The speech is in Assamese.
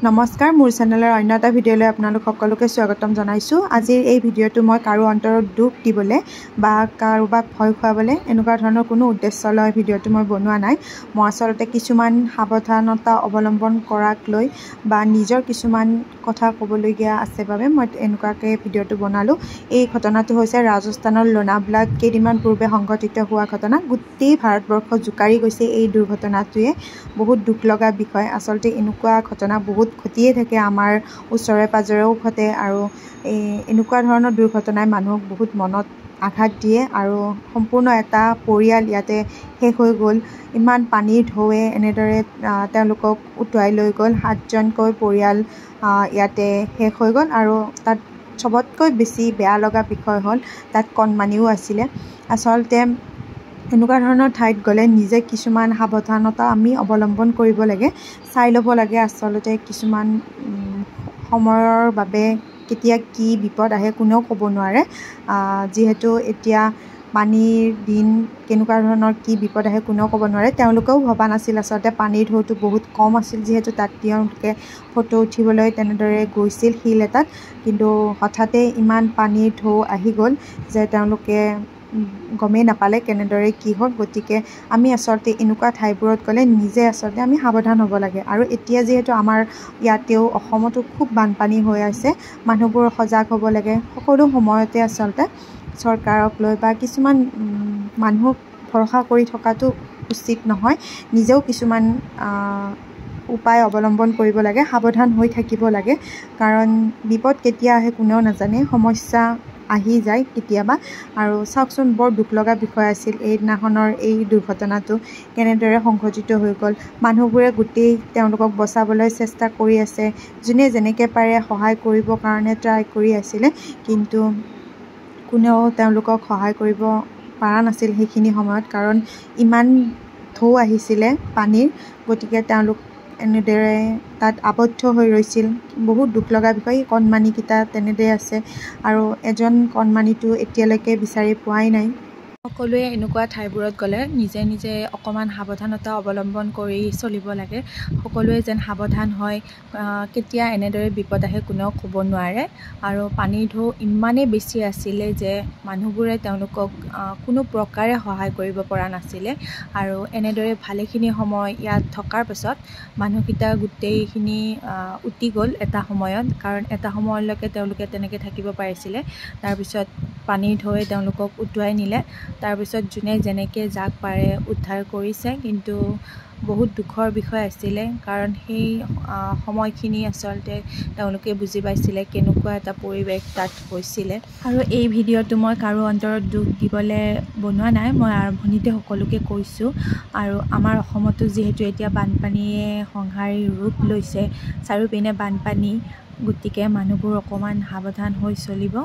নমস্কাৰ, মোৰ চেনেলৰ অন্য এটা ভিডিঅ'লৈ আপোনালোক সকলোকে স্বাগতম জনাইছোঁ। আজিৰ এই ভিডিঅ'টো মই কাৰো অন্তৰত দুখ দিবলৈ বা কাৰোবাক ভয় খুৱাবলৈ এনেকুৱা ধৰণৰ কোনো উদ্দেশ্য লৈ ভিডিঅ'টো মই বনোৱা নাই। মই আচলতে কিছুমান সাৱধানতা অৱলম্বন কৰাক লৈ বা নিজৰ কিছুমান কথা ক'বলগীয়া আছে বাবে মই এনেকুৱাকৈ ভিডিঅ'টো বনালোঁ। এই ঘটনাটো হৈছে ৰাজস্থানৰ লোনাবলাত কেইদিনমান পূৰ্বে সংঘটিত হোৱা ঘটনা। গোটেই ভাৰতবৰ্ষ জোকাৰি গৈছে এই দুৰ্ঘটনাটোৱে। বহুত দুখ লগা বিষয়। আচলতে এনেকুৱা ঘটনা বহুত ঘটিয়ে থাকে, আমাৰ ওচৰে পাঁজৰেও ঘটে। আৰু এই এনেকুৱা ধৰণৰ দুৰ্ঘটনাই মানুহক বহুত মনত আঘাত দিয়ে আৰু সম্পূৰ্ণ এটা পৰিয়াল ইয়াতে শেষ হৈ গ'ল। ইমান পানীৰ ঢৌৱে এনেদৰে তেওঁলোকক উটুৱাই লৈ গ'ল। 7জনকৈ পৰিয়াল ইয়াতে শেষ হৈ গ'ল। আৰু তাত চবতকৈ বেছি বেয়া লগা বিষয় হ'ল তাত কণমানিও আছিলে। আচলতে এনেকুৱা ধৰণৰ ঠাইত গ'লে নিজে কিছুমান সাৱধানতা আমি অৱলম্বন কৰিব লাগে, চাই ল'ব লাগে। আচলতে কিছুমান সময়ৰ বাবে কেতিয়া কি বিপদ আহে কোনেও ক'ব নোৱাৰে। যিহেতু এতিয়া পানীৰ দিন, কেনেকুৱা ধৰণৰ কি বিপদ আহে কোনেও ক'ব নোৱাৰে। তেওঁলোকেও ভবা নাছিল, আচলতে পানীৰ ঢৌটো বহুত কম আছিল যিহেতু তাত তেওঁলোকে ফটো উঠিবলৈ তেনেদৰে গৈছিল শিল এটাত। কিন্তু হঠাতে ইমান পানীৰ ঢৌ আহি গ'ল যে তেওঁলোকে গমেই নাপালে কেনেদৰে কি হ'ল। গতিকে আমি আচলতে এনেকুৱা ঠাইবোৰত গ'লে নিজে আচলতে আমি সাৱধান হ'ব লাগে। আৰু এতিয়া যিহেতু আমাৰ ইয়াতেও অসমতো খুব বানপানী হৈ আছে, মানুহবোৰ সজাগ হ'ব লাগে সকলো সময়তে। আচলতে চৰকাৰক লৈ বা কিছুমান মানুহক ভৰসা কৰি থকাটো উচিত নহয়। নিজেও কিছুমান উপায় অৱলম্বন কৰিব লাগে, সাৱধান হৈ থাকিব লাগে। কাৰণ বিপদ কেতিয়া আহে কোনেও নাজানে, সমস্যা আহি যায় কেতিয়াবা। আৰু চাওকচোন, বৰ দুখ লগা বিষয় আছিল এইদিনাখনৰ এই দুৰ্ঘটনাটো কেনেদৰে সংঘটিত হৈ গ'ল। মানুহবোৰে গোটেই তেওঁলোকক বচাবলৈ চেষ্টা কৰি আছে, যোনে যেনেকৈ পাৰে সহায় কৰিবৰ কাৰণে ট্ৰাই কৰি আছিলে, কিন্তু কোনেও তেওঁলোকক সহায় কৰিব পৰা নাছিল সেইখিনি সময়ত। কাৰণ ইমান ঢৌ আহিছিলে পানীৰ, গতিকে তেওঁলোক এনেদৰে তাত আবদ্ধ হৈ ৰৈছিল। বহুত দুখ লগা বিষয়। কণমানিকেইটা তেনেদৰে আছে আৰু এজন কণমানিটো এতিয়ালৈকে বিচাৰি পোৱাই নাই। সকলোৱে এনেকুৱা ঠাইবোৰত গ'লে নিজে নিজে অকণমান সাৱধানতা অৱলম্বন কৰি চলিব লাগে। সকলোৱে যেন সাৱধান হয়, কেতিয়া এনেদৰে বিপদ আহে কোনেও ক'ব নোৱাৰে। আৰু পানীৰ ঢৌ ইমানেই বেছি আছিলে যে মানুহবোৰে তেওঁলোকক কোনো প্ৰকাৰে সহায় কৰিব পৰা নাছিলে। আৰু এনেদৰে ভালেখিনি সময় ইয়াত থকাৰ পাছত মানুহকেইটা গোটেইখিনি উটি গ'ল এটা সময়ত। কাৰণ এটা সময়লৈকে তেওঁলোকে তেনেকৈ থাকিব পাৰিছিলে, তাৰপিছত পানীৰ ঢৌৱে তেওঁলোকক উটুৱাই নিলে। তাৰপিছত যোনে যেনেকৈ যাক পাৰে উদ্ধাৰ কৰিছে। কিন্তু বহুত দুখৰ বিষয় আছিলে, কাৰণ সেই সময়খিনি আচলতে তেওঁলোকে বুজি পাইছিলে কেনেকুৱা এটা পৰিৱেশ তাত হৈছিলে। আৰু এই ভিডিঅ'টো মই কাৰো অন্তৰত দুখ দিবলৈ বনোৱা নাই, মই আৰম্ভণিতে সকলোকে কৈছোঁ। আৰু আমাৰ অসমতো যিহেতু এতিয়া বানপানীয়ে সংহাৰী ৰূপ লৈছে, চাৰিওপিনে বানপানী, গতিকে মানুহবোৰ অকণমান সাৱধান হৈ চলিব।